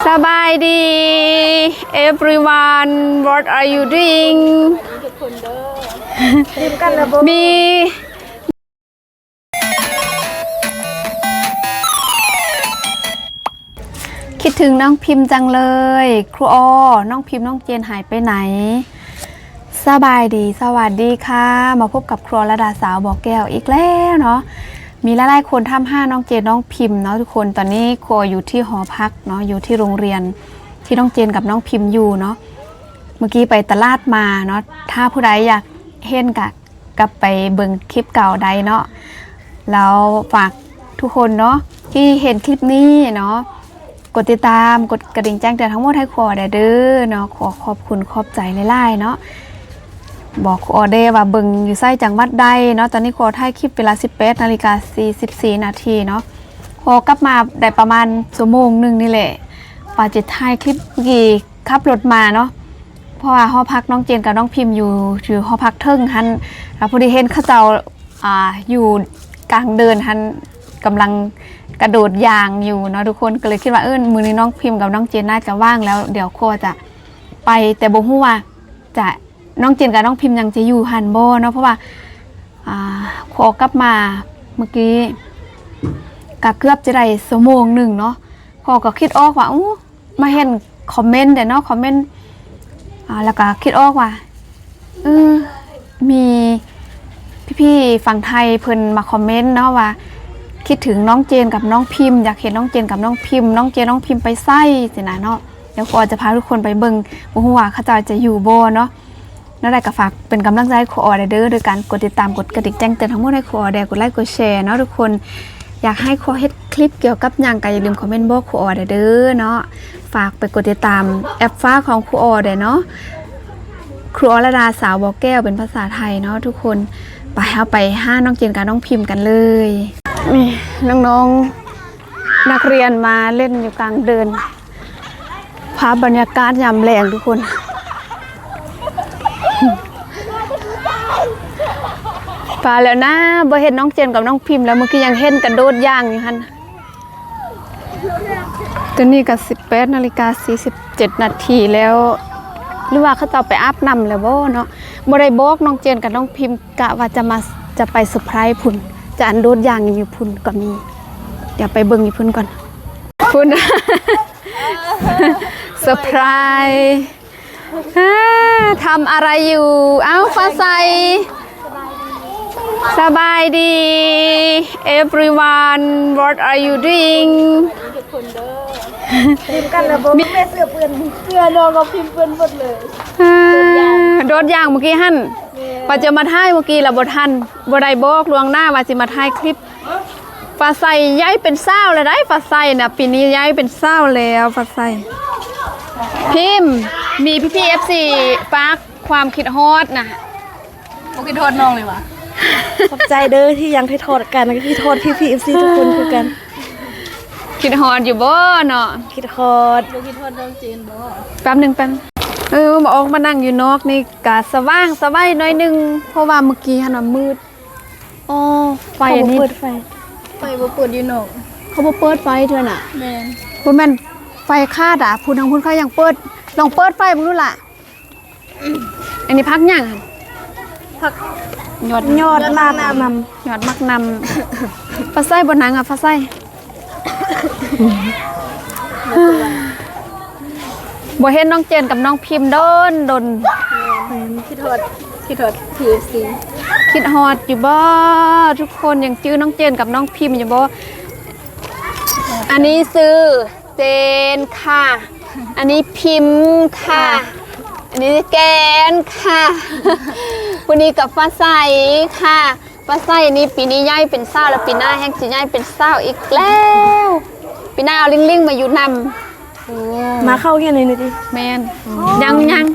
ສະບາຍດີ everyone, what are you doing? ມີ ຄິດເຖິງນ້ອງພິມຈັງເລີຍ ຄູອໍ ນ້ອງພິມ ນ້ອງເຈນຫາຍໄປໃນ? ສະບາຍດີ ສະຫວັດດີຄ່ະ ມາພົບກັບຄູອໍລະດາສາວບໍ່ແກ້ວອີກແລ້ວເນາະ. ມີຫຼາຍໆຄົນຖາມຫານ້ອງເຈນ ນ້ອງພິມເນາະທຸກຄົນ. ຕອນນີ້ຄູອໍຢູ່ທີ່ຫໍພັກເນາະ ຢູ່ທີ່ໂຮງຮຽນທີ່ນ້ອງເຈນກັບນ້ອງພິມຢູ່ເນາະ. ເມື່ອກີ້ໄປຕະຫຼາດມາເນາະ ຖ້າຜູ້ໃດຢາກເຫັນກະ ກັບໄປເບິ່ງຄລິບເກົ່າໄດ້ເນາະ. ແລ້ວຝາກທຸກຄົນເນາະ ທີ່ເຫັນຄລິບນີ້ເນາະ ກົດຕິດຕາມ ກົດກະດິ່ງແຈ້ງເຕືອນທັງໝົດໃຫ້ຄູອໍແດ່ເດີເນາະ. ຂໍຂອບຄຸນຂອບໃຈຫຼາຍໆເນາະ. ບອກຄູອໍແດ່ວ່າເບິ່ງຢູ່ໃສ ຈັງຫວັດໃດເນາະ. ຕອນນີ້ຄູອໍຖ່າຍຄລິບເວລາສິບແປດນາລິກາສີ່ສິບສີ່ນາທີເນາະ. ຄູອໍກັບມາໄດ້ປະມານຊົ່ວໂມງໜຶ່ງນີ້ແຫຼະ ວ່າຈະຖ່າຍຄລິບ. ເມື່ອກີ້ຂັບລົດມາເນາະ ເພາະວ່າຫໍພັກນ້ອງເຈນກັບນ້ອງພິມຢູ່ ຢູ່ຫໍພັກເທິງຫັ້ນ ແລ້ວພໍດີເຫັນເຂົາເຈົ້າ ອ່າ ຢູ່ກາງເດີ່ນຫັ້ນ ກຳລັງກະໂດດຢາງຢູ່ເນາະທຸກຄົນ. ກໍເລີຍຄິດວ່າ ເອີ ມື້ນີ້ນ້ອງພິມກັບນ້ອງເຈນໜ້າຈະວ່າງແລ້ວ ດຽວຄູອໍຈະໄປ ແຕ່ບໍ່ຮູ້ວ່າຈະ ນ້ອງເຈນກັບນ້ອງພິມຍັງຈະຢູ່ຫັ້ນບໍ່ເນາະ. ເພາະວ່າ ອ່າ ຄູອໍກັບມາເມື່ອກີ້ກະເກືອບຈະໄດ້ຊົ່ວໂມງໜຶ່ງເນາະ. ຄູອໍກໍຄິດອອກວ່າ ໂອ້ ມາເຫັນຄອມເມັນເດ້ເນາະ ຄອມເມັນ ອ່າ ແລ້ວກໍຄິດອອກວ່າ ເອີ ມີພີ່ໆຝັ່ງໄທເພິ່ນມາຄອມເມັນເນາະວ່າ ຄິດເຖິງນ້ອງເຈນກັບນ້ອງພິມ ຢາກເຫັນນ້ອງເຈນກັບນ້ອງພິມ ນ້ອງເຈນນ້ອງພິມໄປໃສຊີ້ນະເນາະ. ດຽວຄູອໍຈະພາທຸກຄົນໄປເບິ່ງ ບໍ່ຮູ້ວ່າເຂົາເຈົ້າຈະຢູ່ບໍ່ເນາະ. ແນວໃດກໍຝາກເປັນກຳລັງໃຈໃຫ້ຄູອໍແດ່ເດີ ໂດຍການກົດຕິດຕາມ ກົດກະດິ່ງແຈ້ງເຕືອນທັງໝົດໃຫ້ຄູອໍແດ່ ກົດໄລກົດແຊເນາະທຸກຄົນ. ຢາກໃຫ້ຄູອໍເຮັດຄລິບກ່ຽວກັບຫຍັງກໍຢ່າລືມຄອມເມັນບອກຄູອໍແດ່ເດີເນາະ. ຝາກໄປກົດຕິດຕາມແອັບຟ້າຂອງຄູອໍແດ່ເນາະ ຄູອໍລະດາສາວບໍ່ແກ້ວ ເປັນພາສາໄທເນາະທຸກຄົນ. ໄປ ເຮົາໄປຫານ້ອງເຈນກັບນ້ອງພິມກັນເລີຍ. ນີ້ນ້ອງໆ ນັກຮຽນມາຫຼິ້ນຢູ່ກາງເດີ່ນ ພາບບັນຍາກາດຍາມແລງທຸກຄົນ. ໄປແລ້ວນະ ບໍ່ເຫັນນ້ອງເຈນກັບນ້ອງພິມແລ້ວ ເມື່ອກີ້ຍັງເຫັນກະໂດດຢາງຢູ່ຫັ້ນ. ຕອນນີ້ກໍສິບແປດນາລິກາສີ່ສິບເຈັດນາທີແລ້ວ ຫຼືວ່າເຂົາເຈົ້າໄປອາບນ້ຳແລ້ວບໍ່ເນາະ. ບໍ່ໄດ້ບອກນ້ອງເຈນກັບນ້ອງພິມ ກະວ່າຈະມາ ຈະໄປເຊີໄພຣສ໌ພຸ້ນ ຈະອັນໂດດຢາງຢູ່ພຸ້ນກໍມີ. ດຽວໄປເບິ່ງຢູ່ພຸ້ນກ່ອນ ພຸ້ນ ເຊີໄພຣສ໌. ອ່າ ທຳອະໄລຢູ່? ອ້າວ ຟ້າໃສ ສະບາຍດີ everyone, what are you doing? ທີມກັນລະບໍ່ ມີແມ່ເສື້ອເປື້ອນ ເສື້ອນ້ອງກໍພິມເປື້ອນໝົດເລີຍ. ອ່າ ໂດດຢາງເມື່ອກີ້ຫັ້ນ ແມ່ນ ວ່າຈະມາຖ່າຍເມື່ອກີ້ລະບໍ່ທັນ ບໍ່ໄດ້ບອກລ່ວງໜ້າວ່າຊິມາຖ່າຍຄລິບ. ຟ້າໃສໃຫຍ່ເປັນສາວແລ້ວໄດ໋ ຟ້າໃສນະ ປີນີ້ໃຫຍ່ເປັນສາວແລ້ວ ຟ້າໃສ. ພິມ ມີພີ່ໆເອັຟຊີຝາກຄວາມຄິດຮອດນະ. ບໍ່ຄິດຮອດນ້ອງເລີຍຫວາ? ຂອບໃຈເດີທີ່ຍັງຄິດຮອດກັນ ກໍຄິດຮອດພີ່ໆເອັຟຊີທຸກຄົນຄືກັນ. ຄິດຮອດຢູ່ບໍ່ເນາະ? ຄິດຮອດ. ບໍ່ຄິດຮອດນ້ອງເຈນບໍ່? ແປັບໜຶ່ງ ແປັບ. ເອີ ມາອອກມານັ່ງຢູ່ນອກນີ້ກະສະຫວ່າງສະໄຫວໜ້ອຍໜຶ່ງ ເພາະວ່າເມື່ອກີ້ຫັ້ນນະມືດ. ອໍ ໄຟອັນນີ້ ເຂົາບໍ່ເປີດໄຟ ໄຟບໍ່ເປີດຢູ່ນອກ ເຂົາບໍ່ເປີດໄຟເທື່ອນະ. ແມ່ນ ບໍ່ແມ່ນໄຟຂາດອະ ຜູ້ທາງພຸ້ນເຂົາຍັງເປີດ. ລອງເປີດໄຟເບິ່ງດູລະ. ອັນນີ້ຜັກຫຍັງຫັ້ນ? ຜັກ ຍອດ ຍອດໝາກນຳ ຍອດໝາກນຳ. ຟ້າໃສບໍ່ນັ່ງອະ ຟ້າໃສ. ບໍ່ເຫັນນ້ອງເຈນກັບນ້ອງພິມດົນໆ. ແມ່ນ ຄິດຮອດ ຄິດຮອດ ພີເອັຟຊີ. ຄິດຮອດຢູ່ບໍ່? ທຸກຄົນຍັງຈື່ນ້ອງເຈນກັບນ້ອງພິມຢູ່ບໍ່? ອັນນີ້ຊື່ເຈນຄ່ະ ອັນນີ້ພິມຄ່ະ ອັນນີ້ແກນຄ່ະ ຜູ້ນີ້ກໍຟ້າໃສຄ່ະ. ຟ້າໃສນີ້ປີນີ້ໃຫຍ່ເປັນສາວແລ້ວ ປີໜ້າແຮ່ງຊິໃຫຍ່ເປັນສາວອີກແລ້ວ. ປີໜ້າເອົາລິງໆມາຢູ່ນຳ. ໂອ້ ມາເຂົ້າຮຽນໃນນີ້ຕິ? ແມ່ນ ອໍ ຍັງ ຍັງ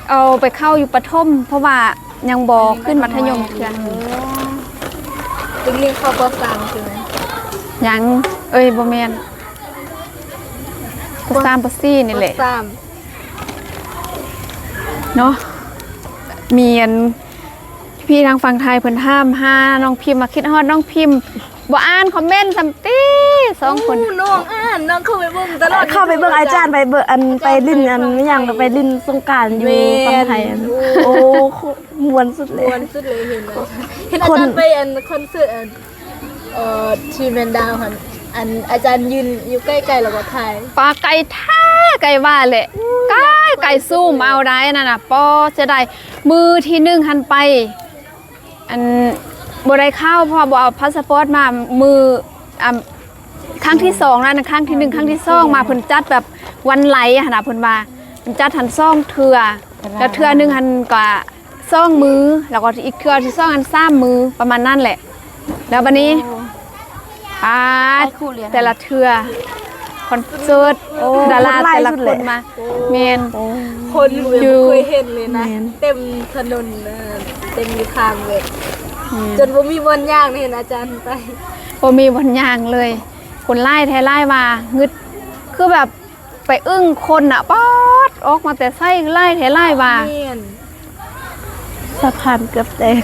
ເອົາໄປເຂົ້າຢູ່ປະຖົມ ເພາະວ່າຍັງບໍ່ຂຶ້ນມັດທະຍົມເທື່ອ. ໂອ້ ລິງໆເຂົ້າປໍສາມໃຊ່ໄໝ? ຍັງ ເອີຍ ບໍ່ແມ່ນ ປໍສາມ ປໍສີ່ນີ້ແຫຼະ ປໍສາມ ເນາະ. ມີອັນ ພີ່ທາງຝັ່ງໄທເພິ່ນຖາມຫານ້ອງພິມ ວ່າຄິດຮອດນ້ອງພິມ ບໍ່ອ່ານຄອມເມັນຊ້ຳຕິ. ສອງຄົນ ໂອ້ ນ້ອງອ່ານ ນ້ອງເຂົ້າໄປເບິ່ງຕະຫຼອດ ເຂົ້າໄປເບິ່ງ ອາຈານໄປເບິ່ງ ອັນ ໄປຫຼິ້ນ ອັນ ຫຍັງ ໄປຫຼິ້ນສົງການຢູ່ຝັ່ງໄທ ໂອ້ ມ່ວນສຸດເລີຍ ມ່ວນສຸດເລີຍ ເຫັນ ເຫັນອາຈານໄປ ອັນ ຄອນເສີດ ອັນ ເອີ ທີ່ແມ່ນດາວຫັ້ນ ອັນ ອາຈານຢືນຢູ່ໃກ້ໆ ແລ້ວກໍຖ່າຍ ປາ ໄກແທ້ ໄກວ່າແຫຼະ ໄກ ໄກ ຊູມເອົາໄດ້ນັ້ນນະ ປໍ ເສຍດາຍ ມື້ທີໜຶ່ງຫັ້ນໄປ ອັນ ບໍ່ໄດ້ເຂົ້າ ເພາະວ່າບໍ່ເອົາພາສະປອດມາ ມື້ ອ່າ ຄັ້ງທີສອງນັ້ນ ຄັ້ງທີໜຶ່ງ ຄັ້ງທີສອງມາ ເພິ່ນຈັດແບບວັນໄຫຼຫັ້ນນະ ເພິ່ນວ່າ ເພິ່ນຈັດຫັ້ນສອງເທື່ອ ແລ້ວເທື່ອໜຶ່ງຫັ້ນກະສອງມື້ ແລ້ວກໍອີກເທື່ອທີສອງຫັ້ນສາມມື້ ປະມານນັ້ນແຫຼະ ແລ້ວບັດນີ້ ໂອ້ ປາດ ແຕ່ລະເທື່ອ ຄອນເສີດ ໂອ້ ດາລາແຕ່ລະຄົນມາ ແມ່ນ ໂອ້ ຄົນແບບບໍ່ເຄີຍເຫັນເລີຍນະ ແມ່ນ ເຕັມຖະໜົນ ເຕັມຢູ່ຂ້າງເລີຍ ແມ່ນ ຈົນບໍ່ມີບ່ອນຍ່າງ ເຫັນອາຈານໄປ ບໍ່ມີບ່ອນຍ່າງເລີຍ ຄົນຫຼາຍແທ້ຫຼາຍວ່າ ງຶດ ຄືແບບໄປອຶ້ງຄົນນະ ປາດ ອອກມາແຕ່ໃສ ຫຼາຍແທ້ຫຼາຍວ່າ ແມ່ນ ສະພານເກືອບແຕກ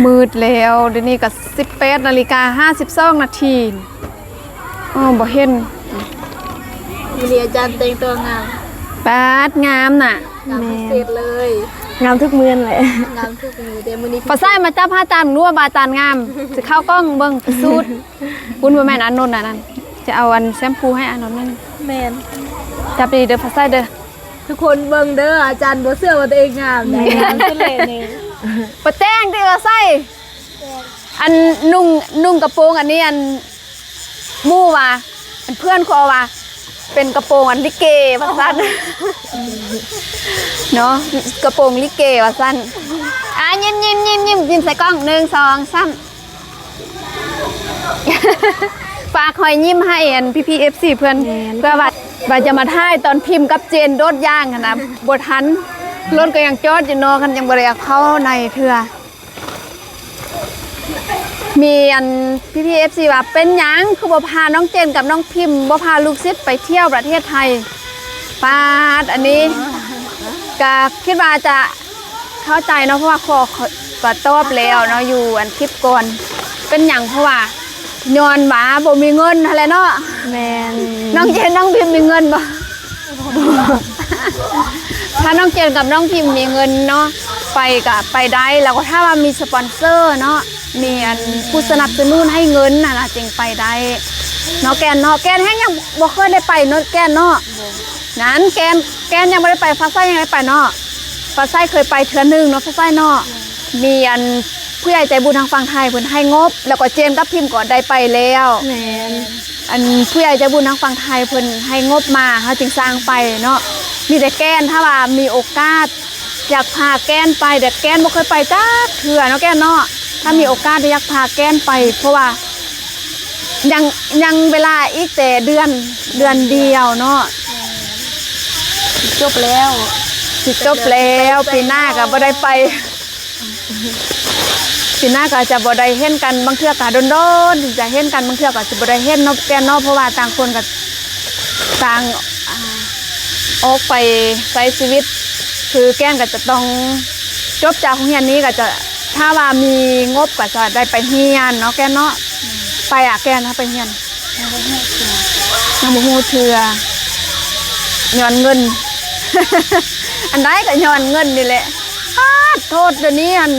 ມືດແລ້ວ ດຽວນີ້ກໍສິບແປດນາລິກາຫ້າສິບສອງນາທີ ເອີ ບໍ່ເຫັນ ມື້ນີ້ອາຈານແຕ່ງຕົວງາມ ປາດ ງາມນະ ງາມພິເສດເລີຍ ງາມທຸກມື້ແຫຼະ ງາມທຸກມື້ ແຕ່ມື້ນີ້ ປາໄຊມາຈັບຫາຈານ ຮູ້ວ່າບາຈານງາມ ຊິເຂົ້າກ້ອງເບິ່ງ ພິສູດ ຄຸນ ບໍ່ແມ່ນອານົນນະ ນັ້ນ ຈະເອົາອັນແຊມພູໃຫ້ອານົນໜ້ອຍໜຶ່ງ ແມ່ນ ຈັບດີໆເດີ ປາໄຊເດີ ທຸກຄົນເບິ່ງເດີ ອາຈານບໍ່ເຊື່ອວ່າຕົວເອງງາມນະ ແມ່ນ ງາມສຸດເລີຍນີ້ ປະແຕງຕິ ປາໄຊ ອັນນຸ່ງ ນຸ່ງກະໂປງອັນນີ້ ອັນ ໝູ່ວ່າ ອັນເພື່ອນຂໍວ່າ ເປັນກະໂປງອັນລິເກວ່າຊັ້ນ ເນາະ ກະໂປງລິເກວ່າຊັ້ນ ອ່າ ຍິ້ມໆໆໆ ຍິ້ມໃສ່ກ້ອງ ໜຶ່ງ ສອງ ສາມ ຝາກຮອຍຍິ້ມໃຫ້ອັນພີ່ໆ ເອັຟຊີ ເພື່ອນ ແມ່ນ ເພື່ອວ່າ ວ່າຈະມາຖ່າຍຕອນພິມກັບເຈນໂດດຢາງຫັ້ນນະ ບໍ່ທັນ ລົດກໍຍັງຈອດຢູ່ນອກ ຄັນຍັງບໍ່ໄດ້ເອົາເຂົ້າໃນເທື່ອ ມີອັນພີ່ໆ ເອັຟຊີ ວ່າ ເປັນຫຍັງຄືບໍ່ພານ້ອງເຈນກັບນ້ອງພິມ ບໍ່ພາລູກສິດໄປທ່ຽວປະເທດໄທ ປາດ ອັນນີ້ກະຄິດວ່າຈະເຂົ້າໃຈເນາະ ເພາະວ່າຂໍ ກໍຕອບແລ້ວເນາະ ຢູ່ອັນຄລິບກ່ອນ ເປັນຫຍັງ ເພາະວ່າຍ້ອນວ່າບໍ່ມີເງິນຫັ້ນແຫຼະເນາະ ແມ່ນ ນ້ອງເຈນ ນ້ອງພິມມີເງິນບໍ່? ຖ້ານ້ອງເຈນກັບນ້ອງພິມມີເງິນເນາະ ໄປກະໄປໄດ້ ແລ້ວກໍຖ້າວ່າມີສະປອນເຊີເນາະ ມີອັນຜູ້ສະໜັບສະໜູນໃຫ້ເງິນຫັ້ນນະ ຈຶ່ງໄປໄດ້ເນາະ ແກ່ນເນາະ ແກ່ນແຮງຍັງບໍ່ເຄີຍໄດ້ໄປເນາະ ແກ່ນເນາະ ນັ້ນ ແກ່ນ ແກ່ນຍັງບໍ່ໄດ້ໄປ ຟ້າໃສຍັງໄດ້ໄປເນາະ ຟ້າໃສເຄີຍໄປເທື່ອໜຶ່ງເນາະ ຟ້າໃສເນາະ ມີອັນຜູ້ໃຫຍ່ໃຈບຸນທາງຝັ່ງໄທເພິ່ນໃຫ້ງົບ ແລ້ວກໍເຈນກັບພິມກໍໄດ້ໄປແລ້ວ ແມ່ນ ອັນຜູ້ໃຫຍ່ໃຈບຸນທາງຝັ່ງໄທເພິ່ນໃຫ້ງົບມາ ເຮົາຈຶ່ງສ້າງໄປເນາະ ມີແຕ່ແກ່ນ ຖ້າວ່າມີໂອກາດຢາກພາແກ່ນໄປ ແຕ່ແກ່ນບໍ່ເຄີຍໄປຈັກເທື່ອເນາະ ແກ່ນເນາະ ຖ້າມີໂອກາດຢາກພາແກ່ນໄປ ເພາະວ່າຍັງ ຍັງເວລາອີກແຕ່ເດືອນ ເດືອນດຽວເນາະ ຈົບແລ້ວ ຊິຈົບແລ້ວ ປີໜ້າກໍບໍ່ໄດ້ໄປ. ປີໜ້າກໍອາດຈະບໍ່ໄດ້ເຫັນກັນ ບາງເທື່ອກໍດົນໆ ຈະເຫັນກັນ ບາງເທື່ອກໍຊິບໍ່ໄດ້ເຫັນເນາະ ແກ່ນເນາະ ເພາະວ່າຕ່າງຄົນກໍຕ່າງ ອ່າ ອອກໄປໃຊ້ຊີວິດ ຄືແກ່ນກໍຈະຕ້ອງຈົບຈາກໂຮງຮຽນນີ້ ກໍຈະ ຖ້າວ່າມີງົບກໍຈະໄດ້ໄປຮຽນເນາະ ແກ່ນເນາະ ໄປອະ ແກ່ນ ເຮົາໄປຮຽນ ຍັງບໍ່ຮູ້ເທື່ອ ຍ້ອນເງິນ ອັນໃດກໍຍ້ອນເງິນນີ້ແຫຼະ ປາດໂທດ ດຽວນີ້ຫັ້ນ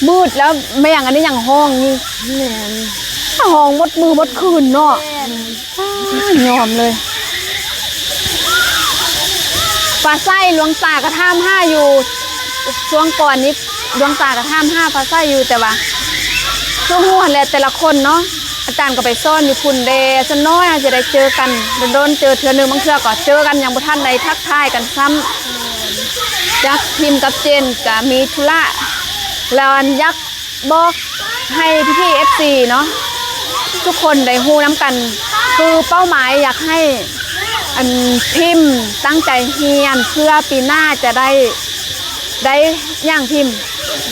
ມືດແລ້ວ ແມ່ງອັນນີ້ຍັງຮ້ອງຢູ່ ແມ່ນ ຮ້ອງໝົດມື້ໝົດຄືນເນາະ ແມ່ນ ອ້າ ຍອມເລີຍ ຟ້າໃສ ຫຼວງຕາກໍຖາມຫາຢູ່ ຊ່ວງກ່ອນນີ້ ຫຼວງຕາກໍຖາມຫາຟ້າໃສຢູ່ ແຕ່ວ່າຄືຮູ້ຫັ້ນແຫຼະ ແຕ່ລະຄົນເນາະ ອາຈານກໍໄປສອນຢູ່ພຸ້ນແດ່ ສ່ວນນ້ອຍເຮົາຈະໄດ້ເຈີກັນດົນໆ ເຈີເທື່ອໜຶ່ງ ບາງເທື່ອກໍເຈີກັນຍັງບໍ່ທັນໄດ້ທັກທາຍກັນຊ້ຳ ຈັກພິມກັບເຈນກໍມີທຸລະ ແລ້ວອັນຢາກບອກໃຫ້ພີ່ໆ ເອັຟຊີ ເນາະ ທຸກຄົນໄດ້ຮູ້ນຳກັນ ຄືເປົ້າໝາຍຢາກໃຫ້ ອັນ ພິມຕັ້ງໃຈຮຽນ ເພື່ອປີໜ້າຈະໄດ້ ໄດ້ຫຍັງພິມ?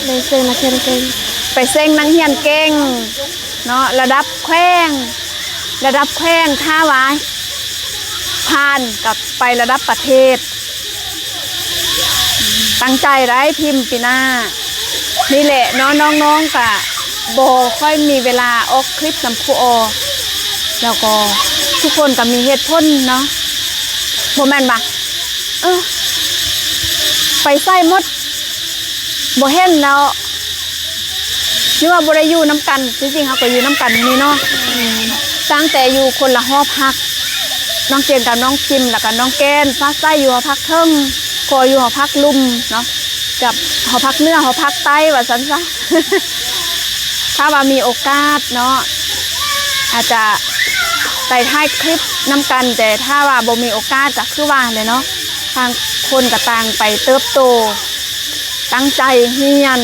ໄດ້ເສັງນັກຮຽນເກັ່ງ ໄປເສັງນັກຮຽນເກັ່ງເນາະ ລະດັບແຂວງ ລະດັບແຂວງ ຖ້າວ່າຜ່ານກໍໄປລະດັບປະເທດ ຕັ້ງໃຈໄດ້ພິມປີໜ້າ ນີ້ແຫຼະເນາະ ນ້ອງໆ ກະບໍ່ຄ່ອຍມີເວລາອອກຄລິບນຳຄູອໍ ແລ້ວກໍ ທຸກຄົນກໍມີເຫດຜົນເນາະ ບໍ່ແມ່ນວ່າ ເອີ ໄປໃສໝົດ ບໍ່ເຫັນແລ້ວ ຫຼືວ່າບໍ່ໄດ້ຢູ່ນຳກັນ. ທີ່ຈິງເຮົາກໍຢູ່ນຳກັນນີ້ເນາະ ຕັ້ງແຕ່ຢູ່ຄົນລະຫໍພັກ ນ້ອງເຈນກັບນ້ອງພິມ ແລ້ວກໍນ້ອງແກ້ນ ຟ້າໃສຢູ່ຫໍພັກເທິງ ກໍຢູ່ຫໍພັກລຸ່ມເນາະ ກັບຫໍພັກເໜືອ ຫໍພັກໃຕ້ວ່າຊັ້ນຊະ. ຖ້າວ່າມີໂອກາດເນາະ ອາດຈະໄປຖ່າຍຄລິບນຳກັນ, ແຕ່ຖ້າວ່າບໍ່ມີໂອກາດກໍຄືວ່າແຫຼະເນາະ ຕ່າງຄົນກໍຕ່າງໄປເຕີບໂຕ ຕັ້ງໃຈຮຽນ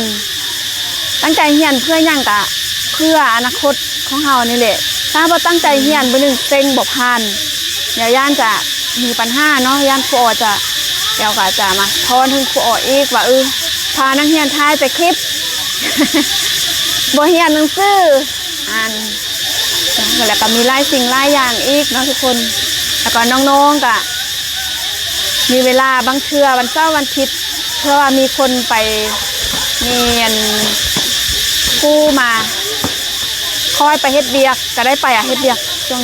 ຕັ້ງໃຈຮຽນເພື່ອຫຍັງ? ກະເພື່ອອະນາຄົດຂອງເຮົານີ້ແຫຼະ. ຖ້າບໍ່ຕັ້ງໃຈຮຽນ ມື້ໜຶ່ງເສັງບໍ່ຜ່ານ ດຽວຢ້ານຈະມີບັນຫາເນາະ, ຢ້ານຄູອໍຈະ ດຽວກໍຈະມາຟ້ອງເຖິງຄູອໍອີກວ່າ ເອີ ພານັກຮຽນຖ່າຍແຕ່ຄລິບ ບໍ່ຮຽນໜັງສື ອ່ານ ແລ້ວກໍມີຫຼາຍສິ່ງຫຼາຍຢ່າງອີກເນາະທຸກຄົນ. ແລ້ວກໍນ້ອງໆກໍມີເວລາບາງເທື່ອວັນເສົາວັນອາທິດ ເພາະວ່າມີຄົນໄປ ມີອັນຄູມາຄອຍໄປເຮັດວຽກ ກໍໄດ້ໄປອະ ເຮັດວຽກຊ່ວງ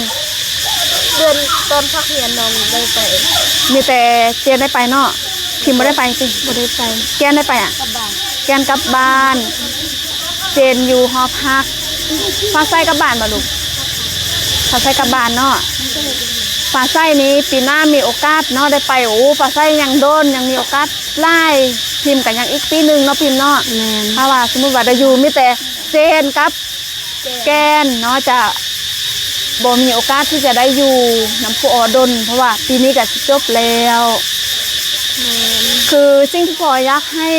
ເດືອນຕອນພັກຮຽນນ້ອງໄດ້ໄປ ມີແຕ່ເຈນໄດ້ໄປເນາະ ພິມບໍ່ໄດ້ໄປຕິ? ບໍ່ໄດ້ໄປ. ແກ້ນໄດ້ໄປອະ? ກັບບ້ານ ແກ້ນກັບບ້ານ ເຈນຢູ່ຫໍພັກ. ຟ້າໃສກັບບ້ານບໍ່ລູກ? ຟ້າໃສກັບບ້ານເນາະ. ຟ້າໃສນີ້ປີໜ້າມີໂອກາດເນາະ ໄດ້ໄປ. ໂອ້ ຟ້າໃສຍັງໂດນ ຍັງມີໂອກາດຫຼາຍ. ພິມກໍຍັງອີກປີໜຶ່ງເນາະ ພິມເນາະ. ແມ່ນ. ຖ້າວ່າສົມມຸດວ່າໄດ້ຢູ່ ມີແຕ່ເຈນກັບ ແກ່ນເນາະ ຈະບໍ່ມີໂອກາດທີ່ຈະໄດ້ຢູ່ນຳຄູອໍດົນ ເພາະວ່າປີນີ້ກໍຊິຈົບແລ້ວ. ແມ່ນ. ຄືສິ່ງທີ່ພໍ່ຢາກໃຫ້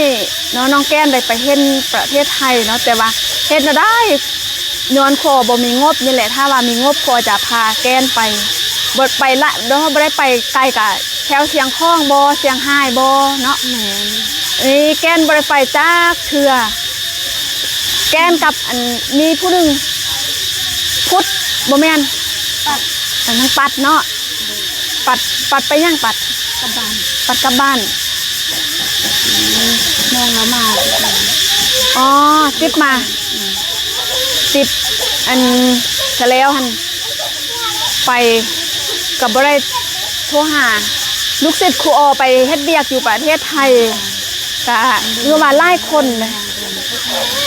ເນາະ ນ້ອງແກ່ນໄດ້ໄປເຫັນປະເທດໄທເນາະ ແຕ່ວ່າເຮັດແນວໃດ ຍ້ອນຄູອໍບໍ່ມີງົບນີ້ແຫຼະ. ຖ້າວ່າມີງົບ ຄູອໍຈະພາແກ່ນໄປ ບໍ່ໄປລະ ບໍ່ໄດ້ໄປໄກ ກະແຖວຊຽງຂອງບໍ ຊຽງຮາຍບໍເນາະ. ແມ່ນ. ນີ້ແກ່ນບໍ່ໄດ້ໄປຈັກເທື່ອ. ແກ່ນກັບອັນ ມີຜູ້ໜຶ່ງ ພຸດ ບໍ່ແມ່ນ ປັດ ອັນນັ້ນປັດເນາະ. ປັດ ປັດໄປຫຍັງ? ປັດ ກັບບ້ານ ປັດກັບບ້ານ. ອືມ ນ້ອງລາວມາ ອໍ ຕິບມາ ອືມ ຕິບ ອັນ ກະແລ້ວຫັ້ນ ໄປ ກໍບໍ່ໄດ້ໂທຫາ ລູກສິດຄູອໍໄປເຮັດວຽກຢູ່ປະເທດໄທ ກະຄືວ່າຫຼາຍຄົນ.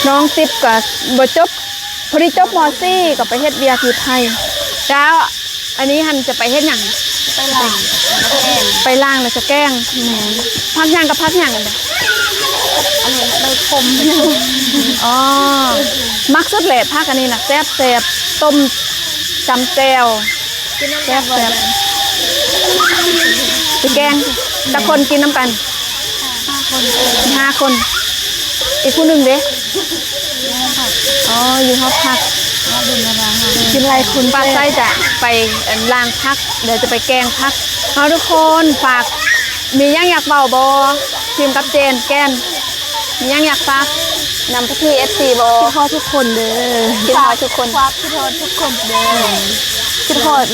ນ້ອງຕິບກໍບໍ່ຈົບ ພໍດີຈົບ ມ.ສີ່ ກໍໄປເຮັດວຽກຢູ່ໄທ. ແລ້ວອັນນີ້ຫັ້ນຈະໄປເຮັດຫຍັງ? ໄປລ້າງ ໄປລ້າງແລ້ວຈະແກງ. ແມ່ນ. ຜັກຫຍັງກັບຜັກຫຍັງ? ອັນນີ້ໃບຂົມ. ອໍ ມັກສຸດແຫຼະ ຜັກອັນນີ້ນະ ແຊບໆ ຕົ້ມ ຈຳແຈ່ວ ກິນນຳກັນບໍ່? ແຊບໆ ຈະແກງ. ຈັກຄົນກິນນຳກັນ? ຫ້າຄົນ ມີຫ້າຄົນ. ອີກຜູ້ໜຶ່ງເດ? ອໍ ຢູ່ຫໍພັກ ກິນຫຼາຍຄົນ. ປາໄຊຈະໄປ ອັນ ລ້າງຜັກ ດຽວຈະໄປແກງຜັກເນາະທຸກຄົນ. ຝາກ ມີຫຍັງຢາກເວົ້າບໍ່? ພິມກັບເຈນ ແກ່ນ ມີຫຍັງຢາກຝາກນຳພີ່ໆ ເອັຟຊີບໍ່? ຄິດຮອດທຸກຄົນເດີ. ຄິດຮອດທຸກຄົນ ຝາກຄິດຮອດທຸກຄົນເດີ. ຄິດຮອດ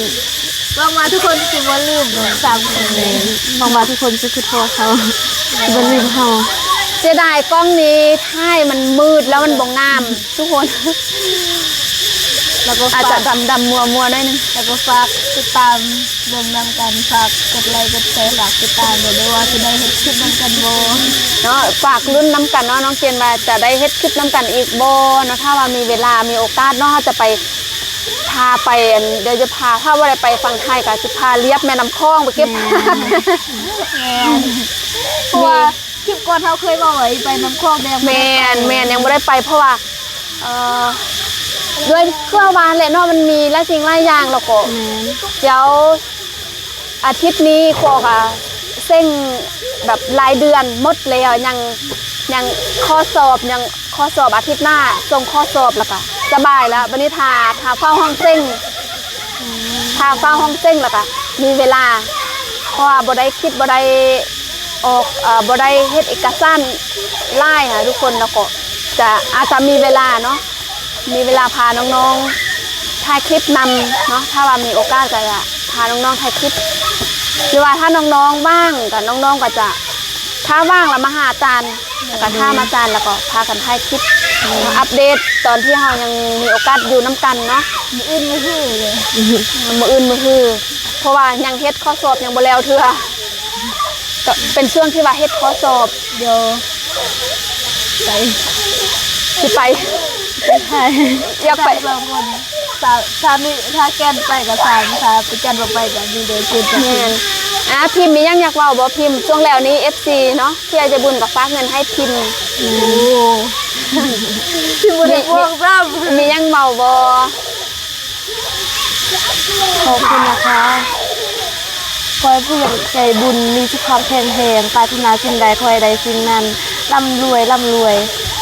ຫວັງວ່າທຸກຄົນຊິບໍ່ລືມສາມຄົນເລີຍ. ຫວັງວ່າທຸກຄົນຊິຄິດຮອດເຮົາ ຊິບໍ່ລືມເຮົາ. ເສຍດາຍກ້ອງນີ້ຖ່າຍມັນມືດແລ້ວມັນບໍ່ງາມທຸກຄົນ ແລ້ວກໍ ອາດຈະ ຝາກ ດຳໆ ມົວໆ ໜ້ອຍໜຶ່ງ. ແລ້ວກໍຝາກຕິດຕາມເບິ່ງນຳກັນ ຝາກກົດໄລກົດແຊ ຝາກຕິດຕາມເດີ ບໍ່ວ່າຊິໄດ້ເຮັດຄລິບນຳກັນບໍ່ເນາະ. ຝາກລຸ້ນນຳກັນເນາະ ນ້ອງເຈນວ່າຈະໄດ້ເຮັດຄລິບນຳກັນອີກບໍ່ເນາະ. ຖ້າວ່າມີເວລາ ມີໂອກາດເນາະ ເຮົາຈະໄປ ພາໄປ ອັນ ດຽວຈະພາ ຖ້າບໍ່ໄດ້ໄປຝັ່ງໄທກໍຊິພາລຽບແມ່ນ້ຳຂອງໄປເກັບ ແມ່ນ ແມ່ນ ເພາະວ່າ ມີ ຄລິບກ່ອນເຮົາເຄີຍເວົ້າໄວ້ ໄປນ້ຳຂອງແດງ ແມ່ນ ແມ່ນ ຍັງບໍ່ໄດ້ໄປ ເພາະວ່າ ເອີ ດ້ວຍຄືວ່າແຫຼະເນາະ ມັນມີຫຼາຍສິ່ງຫຼາຍຢ່າງ ແລ້ວກໍ ແມ່ນ ດຽວອາທິດນີ້ ຄວກະເສັງແບບລາຍເດືອນໝົດແລ້ວ ຍັງ ຍັງຂໍ້ສອບ ຍັງ ຂໍ້ສອບອາທິດໜ້າ ສົ່ງຂໍ້ສອບແລ້ວກະສະບາຍແລ້ວ. ບັດນີ້ຖ້າ ຖ້າຟ້າວຫ້ອງເສັງ ຖ້າຟ້າວຫ້ອງເສັງແລ້ວກະມີເວລາ ເພາະວ່າບໍ່ໄດ້ຄິດ ບໍ່ໄດ້ອອກ ເອີ ບໍ່ໄດ້ເຮັດເອກະສານຫຼາຍຫາທຸກຄົນ ແລ້ວກໍຈະ ອາດຈະມີເວລາເນາະ ມີເວລາພານ້ອງໆຖ່າຍຄລິບນຳເນາະ. ຖ້າວ່າມີໂອກາດກໍຈະພານ້ອງໆຖ່າຍຄລິບ ຫຼືວ່າຖ້ານ້ອງໆວ່າງກໍ ນ້ອງໆກໍຈະ ຖ້າວ່າງແລ້ວມາຫາອາຈານ ແລ້ວກໍຖາມອາຈານ ແລ້ວກໍພາກັນຖ່າຍຄລິບ ອັບເດດຕອນທີ່ເຮົາຍັງມີໂອກາດຢູ່ນຳກັນເນາະ. ມື້ອື່ນມື້ຮືເລີຍ ມື້ອື່ນມື້ຮື ເພາະວ່າຍັງເຮັດຂໍ້ສອບຍັງບໍ່ແລ້ວເທື່ອ ກໍເປັນຊ່ວງທີ່ວ່າເຮັດຂໍ້ສອບ. ດຽວໄປ ຊິໄປ ໄປຖ່າຍ ຢາກໄປ ສາມສອງຄົນ ສາມ ຖ້າມີ ຖ້າແກ່ນໄປກໍສາມ ຖ້າປະຈັນບໍ່ໄປກໍມີແຕ່ເຈັດ. ແມ່ນ. ອ່າ ພິມມີຫຍັງຢາກເວົ້າບໍ່ພິມ? ຊ່ວງແລ້ວນີ້ເອັຟຊີເນາະ ຜູ້ໃຫຍ່ໃຈບຸນກໍຝາກເງິນໃຫ້ພິມ. ໂອ້ ພິມບໍ່ໄດ້ບອກຊ້ຳ. ມີຫຍັງເວົ້າບໍ່? ຂອບຄຸນນະຄະ. ຂໍໃຫ້ຜູ້ໃຫຍ່ໃຈບຸນມີສຸຂະພາບແຂງແຮງ, ປາດຖະໜາສິ່ງໃດຂໍໃຫ້ໄດ້ສິ່ງນັ້ນ, ລ່ຳລວຍ ລ່ຳລວຍ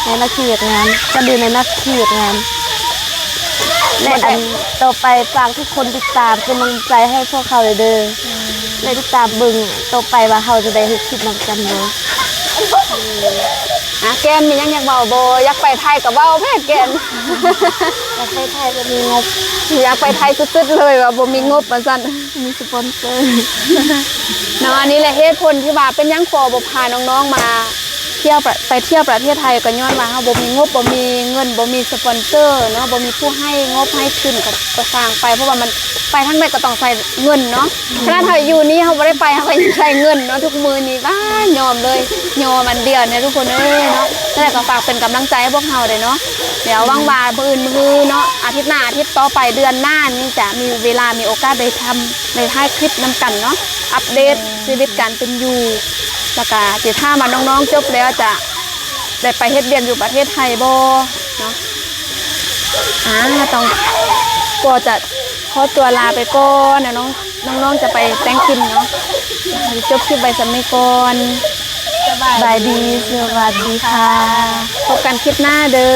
ໃນໜ້າທີ່ວຽກງານ, ຈະເລີນໃນໜ້າທີ່ວຽກງານ ແລະ ອັນຕໍ່ໄປຝາກທຸກຄົນຕິດຕາມເປັນກຳລັງໃຈໃຫ້ພວກເຮົາເດີ ແລະ ຕິດຕາມເບິ່ງຕໍ່ໄປວ່າເຮົາຈະໄດ້ເຮັດຄລິບນຳກັນບໍ່. ອ່າ ແກ່ນ ມີຫຍັງຢາກເວົ້າບໍ່? ຢາກໄປໄທກໍເວົ້າແທ້ແກ່ນ. ຢາກໄປໄທບໍ່ມີງົບ. ຢາກໄປໄທສຸດໆເລີຍວ່າບໍ່ມີງົບວ່າຊັ້ນ. ມີສະປອນເຊີເນາະ. ອັນນີ້ແຫຼະເຫດຜົນທີ່ວ່າເປັນຫຍັງຂໍບໍ່ພານ້ອງໆມາທ່ຽວປະ ໄປທ່ຽວປະເທດໄທ ກໍຍ້ອນວ່າເຮົາບໍ່ມີງົບ ບໍ່ມີເງິນ ບໍ່ມີສະປອນເຊີເນາະ ບໍ່ມີຜູ້ໃຫ້ງົບໃຫ້ທຶນ ກໍ ກໍສ້າງໄປ ເພາະວ່າມັນໄປທາງໃດກໍຕ້ອງໃຊ້ເງິນເນາະ. ຂະໜາດເຮົາຢູ່ນີ້ເຮົາບໍ່ໄດ້ໄປ ເຮົາກໍຍັງໃຊ້ເງິນເນາະ ທຸກມື້ນີ້. ວ້າ ຍອມເລີຍ ຍອມອັນດຽວນີ້ທຸກຄົນເອີຍເນາະ. ນັ້ນແຫຼະ ກໍຝາກເປັນກຳລັງໃຈໃຫ້ພວກເຮົາເດ້ເນາະ. ດຽວຫວັງວ່າມື້ອື່ນມື້ຮືເນາະ ອາທິດໜ້າ ອາທິດຕໍ່ໄປ ເດືອນໜ້ານີ້ຈະມີເວລາ ມີໂອກາດໄດ້ທຳ ໄດ້ຖ່າຍຄລິບນຳກັນເນາະ ອັບເດດ ແມ່ນ ຊີວິດການເປັນຢູ່ ແລ້ວກະຊິຖາມວ່ານ້ອງໆຈົບແລ້ວຈະໄດ້ໄປເຮັດວຽກຢູ່ປະເທດໄທບໍ່ເນາະ. ອາ ຕ້ອງ ກໍຈະຂໍຕົວລາໄປກ່ອນນະ ນ້ອງ ນ້ອງໆຈະໄປແຕ່ງກິນເນາະ. ຈົບຄລິບໄວ້ສ່ຳນີ້ກ່ອນ. ສະບາຍດີ ສະບາຍດີຄ່ະ ພົບກັນຄລິບໜ້າເດີ.